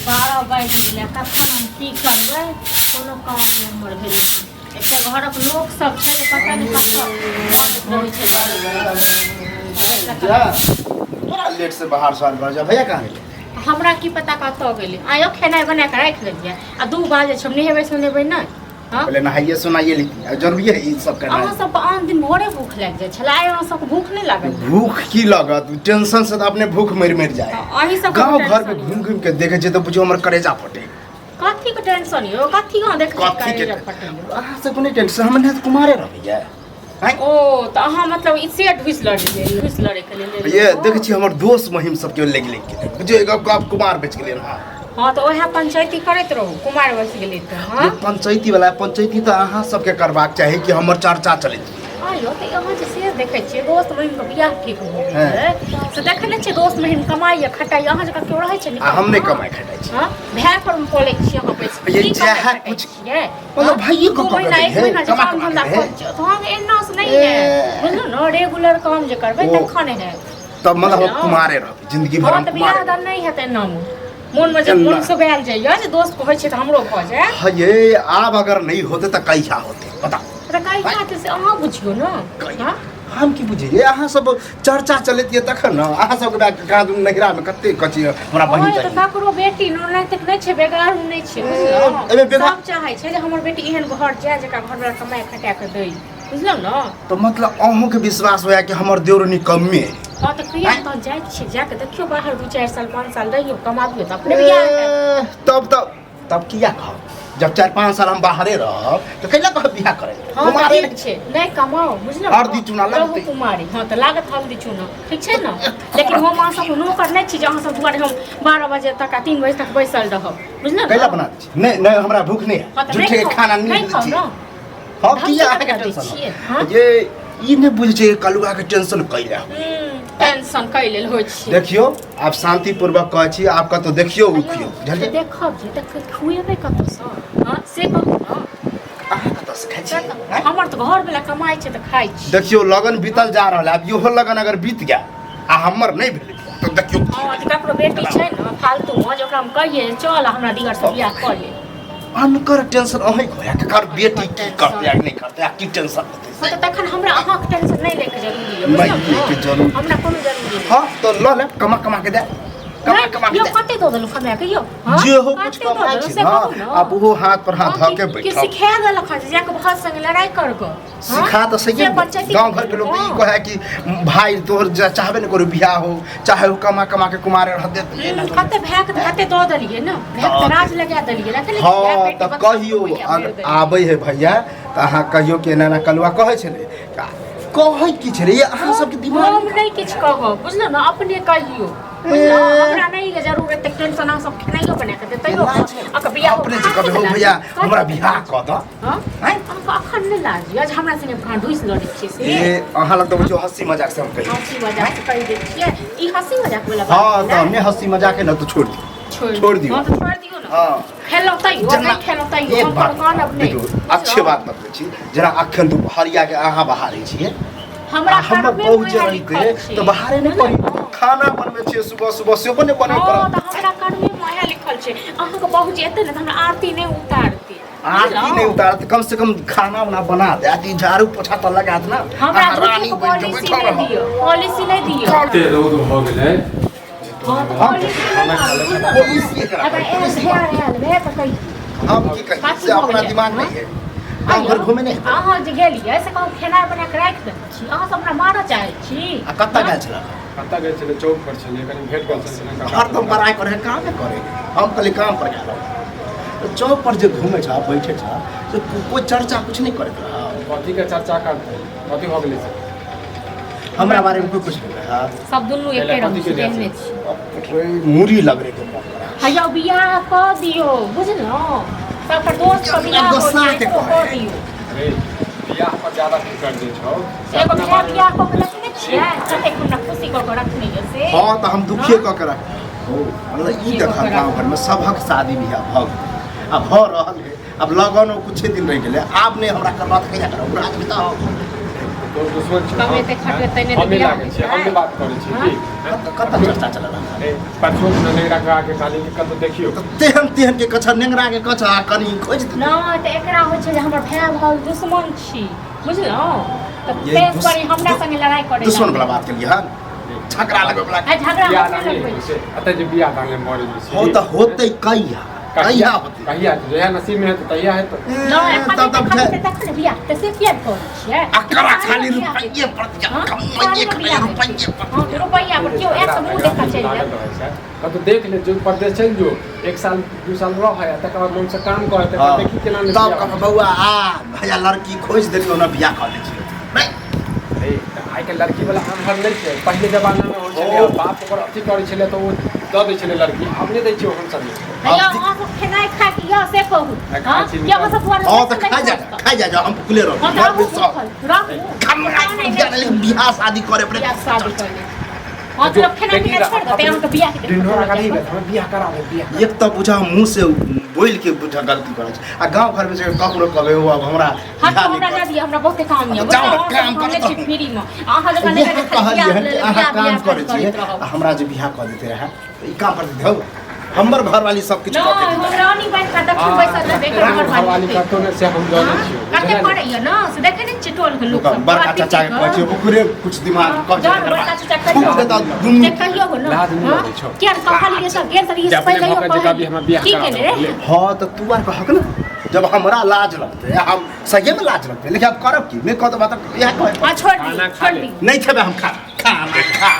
12 बाजि गेलै, कखन हम की करबै? कोनो काम नहि हमर भेलै हन। एते घरक लोक सब छै जे पता नहि कतऽ बजैत रहै छै। जा, बड़ा लेट से बाहर सवार भऽ जा। भैया कहाँ गेलै? हमरा की पता कतऽ गेलै। आयो खेनाइ बना कऽ राखि लेलियै आ 2 बाजै छै, हम नहेबै सुनेबै नहि? हाँ? पहिले नहाइए सुनाइए लिखी आ जरूरी है ई सब करना। अहाँ सबके आन दिन भोरे भूख लागि जाइ छलै, आइ अहाँ सबके भूख नहि लागल? भूख की लगत, टेंशन से तऽ अपने भूख मरि मरि जाए। हाँ, अहीं सबके गाँव घर में टेंशन। घूम घूम के देखे छियै तऽ बुझियौ हमर करेजा फटे। कथी के टेंशन यौ? कथी अहाँ देखै छियै? कथी के करेजा फटै यौ? अहाँ सबके नहि टेंशन, हमर नहि कुमारे रहैया। आँय? ओ तऽ अहाँ मतलब ई से ढुसि लड़ियै, ढुसि लड़ैके लेल एलियै। ये देखै छियै हमर दोस्त महिम सबके लागि लागि गेलै, बुझियौ एगो गप कुमार बचि गेलै। हँ। हँ, तऽ ओएह पंचायती करैत रहू, कुमार बचि गेलै तऽ। हँ। ये पंचायती वाला पंचायती तऽ अहाँ सबके करबाक चाही कि हमर चर्चा चलैत। आयो तऽ अहाँ जे से देखै छियै दोस्त महिम के बियाह ठीक भऽ गेलै से देखै नहि छियै? दोस्त महिम कमाइए खटाइए, अहाँ जकाँ केओ रहै छै? आ हम नहि कमाइ खटाइ छी। हँ, भाय पर हम पलै छी अहाँ पैसा। ये की कमाइ जएह खटाइ छियै? मतलब हँ? भाइये दू कऽ कऽ महीना दै एक है, महीना जे कमा काम कमा धन्धा दै है। करै छियै तऽ हम एना से नहि ए। है, बुझलहुँ ने? रेगुलर काम जे करबै ओ। तखन है। तब मतलब हम बुझलहुँ? कुमारे रहबै जिंदगी भर। हँ, हम तऽ बियाह कुमारे। दान नहि हेतै एनामे। मोनमे जे एना। मोन सोगायल जाइए जे दोस्त कहै छै तऽ हमरो भऽ जाय। हाँ, ये आब अगर नहीं होते तऽ कहिया होते बताउ? तऽ कहिया हेतै से अहाँ बुझियौ ने। कहिया? हँ? हम की बुझिए, अहाँ सब चर्चा चलैत ये तखन ने। अहाँ सबके बात कहाँ दुनू नैहरामे कते कची हमरा बहिन ओए, तऽ चाही। ककरो बेटी नोनाति नहि छै, बेगार नहि छै, बुझलहुँ? एहिमे बेगार- सब चाहै छै जे हमर बेटी एहन घर जाय जेकरा घरवला कमाय खटा कऽ दै, बुझलहुँ ने? तऽ मतलब अहूँके विश्वास होया कि हमर देवरनी कमे है? हँ, तऽ किया तहन जाइ छियै? जाके देखियौ बाहर, 2-4 साल 5 साल रहियौ, कमाबियौ तऽ अपने बियाह हैत। ए, तब तऽ तब किया कहब? जब 4-5 साल हम बाहरे रहब तऽ कैला कहब बियाह करे? हँ, तऽ कुमारे। ठीक छै, नहि कमाउ, बुझलहुँ? हरदी चूना रहू लगतै। कुमारी। हँ, तऽ लागत हल्दी चूना, ठीक छै ने? लेकिन हम अहाँ सब नौकर नहि छी जे अहाँ सब दुआरे हम 12 बजे तक आ 3 बजे तक बैसल रहब, बुझलहुँ? कैला बना दै छी? नहि नहि, हमरा भूख नहि हँ, है। तऽ नहि झूठे के खाउ, खाना नहि नहि दै खाउ छी। ने। हम हम किया की अहाँके बना दै टेंशन छियै, हँ? ये ई नहि बुझै छै कलुआ के टेंशन कैला। टेंशन कै लेल होइ छै? देखियौ, आब शांतिपूर्वक कहै छी, आब कतौ देखियौ उखियौ, बुझलियै? देखब जे देख खुएबै कतऽसँ? हँ, से कहू ने। अहाँ कतऽसँ खाइ छी? आँय? हमर तऽ घरवला कमाइ छै तऽ खाइ छी। देखियौ, लगन बीतल जा रहल है। आब इहो लगन अगर बीत गया आ हमर नहि भेलै तऽ देखियौ। हँ, तऽ ककरो बेटी छै ने फालतूमे जे ओकरा हम कहियै चल हमरा दिगरसँ बियाह कऽ ले? अनकर टेंशन अहीं खोया, ककर बेटी की करतै आ नहि करतै आ की टेंशन हेतै से? हँ, तऽ तखन हमरा अहाँके टेंशन नहि लैके जरूरी यऽ, नहि बुझलहुँ ने? लैके जरूरी। हमरा कोनो जरूरी नहि। हँ, तऽ लऽ ले, कमा कमा के दे, कमा नहि, कमा के यौ दे। कते दऽ देलहुँ कमा के यौ? हँ? जे हो कुछ कते दऽ कमाइ देलहुँ छी से ने। कहू ने। आब ओहो हाथ पर हाथ हँ, धऽ के कि बैठब। सिखा देलक हँ जे जाके भात संगे लड़ाइ कर गऽ? हँ? सिखा तऽ सही से पंचायती गाँव घर के लोग तऽ ई कहै कि भाई तोहर चाहबे ने करू बियाह हो, चाहे ओ कमा कमा के कुमारे रह दे। कते भाय के कते दऽ देलियै ने, भाय के राज लगा देलियै, रखले। हँ, तऽ कहियौ अगर आबै है भैया तऽ अहाँ कहियौ कि एना एना कलुआ कहै छलै। कहै की छलै? ये अहाँ सबके दिमाग। हम नहि किछु कहब, बुझलहुँ ने? अपने कहियौ, बुझलहुँ? हमरा नहि ये जरूरत टेंशन। अहाँ सब खेनाइयो बना कऽ देतै अकर बियाह। अपने से कहबै, हो भैया हमरा बियाह कऽ दऽ। हँ? आँय? अहाँके अखन नहि लाज यऽ जे हमरा संगे अहाँ ढुसि लड़ै छियै से? ए, अहाँ लग तऽ बुझियौ हँसी मजाक से हम कहि। हँसी मजाक से कहि दै छियै? ई हँसी मजाक वाला बात हँ, तऽ भेलै? नहि हँसी मजाक है ने तऽ छोड़ दियौ। छोड़ दियौ। हँ, तऽ छोड़ि दियौ ने। हँ। खेलहुँ तैयो, जेना नहि खेलहुँ तैयो, एक हम बात कोनो कानब नहि। देखियौ, अच्छे बात बतबै छी। जेना अखन दुपहरिया के अहाँ बहारै छियै हमरा आ हमर कर्मे बहू जे उएह रहितै लिखल छै। तऽ बहारे नहि पड़ी, खाना बनबै छियै सुबह सुबह, सेहो नहि बनबै हँ, पड़त। तऽ हमरा कर्मे मे उएह लिखल छै। अहाँके बहू जे एतै ने तऽ हमरा आरती नहि उतारतै। आरती नहि उतारत, कम से कम खाना उना बना दे, ई झाड़ू पोछा तऽ लगा दे ना। हमरा अहाँ रानी झूठे बनि के पॉलिसी बैठल नहि रहब। दियौ, पॉलिसी नहि दियौ। एते रौद भऽ गेलै। हँ, तऽ पॉलिसी खाना नहि खा ले। दियौ। पॉलिसी एकरा हमरा एहन पॉलिसी। भेल आयल भेल तऽ कहियौ। हम की कही कथी से भऽ अपना गेलै? दिमाग हँ? नहीं है, गाँव घर घूमे नहीं। अहाँ जे गेलियै से कहू, खेनाइ बना कऽ राखि देने छी। अहाँ सब हमरा मारऽ चाहै छी? आ कतऽ गेल छल? कतऽ गेल छलै? चौक पर छलियै, कनि भेट गेल छलै काका। हरदम बड़ाइ करे, कामे करे। हम कहली काम पर गेल रहौं। तऽ चौक पर जे घूमे छ, बैठे छ, से कोइ चर्चा कुछ नहीं करैत रह? कथी के चर्चा करतै? कथी भऽ गेलै से? हमरा बारे में कोई कुछ नहीं रहा। सब दुनू एके रंग कथी छी, के तेहने लिए? छी। मुरी लग रहे के पकड़ा। हैया बियाह कऽ दियौ, बुझलहुँ? सबके दोस्त के बियाह होइ गुस्सा छै, के एकरो कहै। कऽ दियौ। अरे, बियाह पर ज्यादा फिकर जे छौ से एगो अपना भाय बारे मे बियाह कऽ के रखने छियै, कतेक हमरा खुशी कऽ के रखने यऽ से। हाँ, तऽ हम दुखिए कऽ के रख मतलब ई दुखिए कऽ देखऽ के गाँव घरमे सभक शादी बियाह भऽ गेल आ भऽ रहल है। आब लगनो कुछे दिन रहि गेलै। आब नहि हमरा करबा तऽ कहिया करब? राज बिताओ। तोर दुश्मन छी। कमेतै, खटेतै नहि तऽ हमे बियाह लागै छियै, हेतै। हमे बात करै छियै की? कत कत चर्चा चलल हन? ए, परसू नेंगरा के आके कहली कि कतौ देखियौ। तऽ तेहन तेहन के कछ नेंगरा के कछ आ कनि खोजि देतै। नहि तऽ एकरा होइ छै जे हमर भाय भाव दुश्मन छी, बुझलहुँ? तऽ ये तेज पर हमरा संगे लड़ाइ करै दुश्मन वाला बात केलियै हन, झगड़ा लगबै वाला। आ झगड़ा बियाह हम नहि दान नहि लगबै होइ छी। छै। एतऽ जे बियाह दान ले मरै जे छै। हो तऽ होतै कहिया? कहिया होतै? कहिया जहिया नसीब में हेतै तहिया हेतै। नहि, ए, तब तब एखन तखन ने बियाह तऽ से किया करै छियै? अकरा खाली रुपैये पर हाँ? कमाइए खाली रुपैये पर। हाँ, रुपैआ पर केओ एक मुँह देख कऽ चलि लागल जायत। रहै छै। कतौ देख ले जो परदेश चलि जो, 1 साल 2 साल रह है, तकर बाद मन से काम कर, तकर बाद देखी केना नहि तब बियाह कहब बौआ आ भैया लड़की खोजि देलियौ ने, बियाह कऽ लै छियौ। नहि हे, तऽ आइ काल्हि लड़की वाला आमहर नहि छै। पहिले जमाना में होइ छलै, ओ। बाप ओकर अथी करै छलै तऽ ओ दऽ दै छलै लड़की, आब नहि दै छै ओहन सब। हैया अहाँ सब खेनाइ खा के यऽ से कहू। खाइ हाँ? छी। किया अहाँ सब दुआरे हाँ तऽ बैसल खा जा, नहि खा जा, जा हम भुखले रहब। हाँ, तऽ घर में रहू सब भूखल, रहू। कमरा नहि, बियाह नहि। लेकिन बियाह शादी करे पड़े। बियाह शादी कर ले। हाँ, तऽ लोक खेनाइ पिनाइ छोड़ि देतै, अहाँके बियाह के ढिंढोरा करी, हमरा बियाह करा दे बियाह। एक तऽ बुझा मुँह से बोलि के बुझा गलती करै छै आ गाँव घरमे जे ककरो कहबै ओ अब हमरा हाँ, बियाह तऽ नहि हमरा कर। नहि दिअ, हमरा बहुते काम यऽ। जाउ ने, बुझलहुँ, काम अहाँ सब करऽ हम तऽ। छी फ्रीमे। अहाँ जकाँ नहि इएह जे खाली कहलियै बियाह हन कि लेल अहाँ बियाह काम बियाह करै छियै करैत रहब। आ हमरा जे बियाह कऽ देते रहए तऽ ई काम करते हौ, हमर घरवाली सब किछु कऽ के नहि, हम देतै। रानी बनि कऽ दक्षिण बैसल रहबै, एकर घरवाली घरवाली कतौ नहि से हम जानै छियौ। कते करैया ने से देखै नहि छियै टोलके लोक सब। बड़का चाचा के कहै छियै ओकरे कुछ दिमाग कह जाउ ने, बड़का चाचा कहियौ। फूक देता दुनू। जे कहियौ ने, लाज नहि हाँ? लगै छौ। किया ने कहलियै सब गेल तऽ जे ई अपने पहिले भऽ के जे कभी हमरा बियाह की करा केने देबो, रे? ले। हाँ तऽ तू आर कहक ने जब हमरा लाज लगतै, हम सहिए में लाज लगतै, लेकिन अब करब की? नहि कहत बात इएह कहै। हाँ, छोड़ दी, खाना खा छोड़ ले। दी। नहि खेबै हम, खा खाना खा।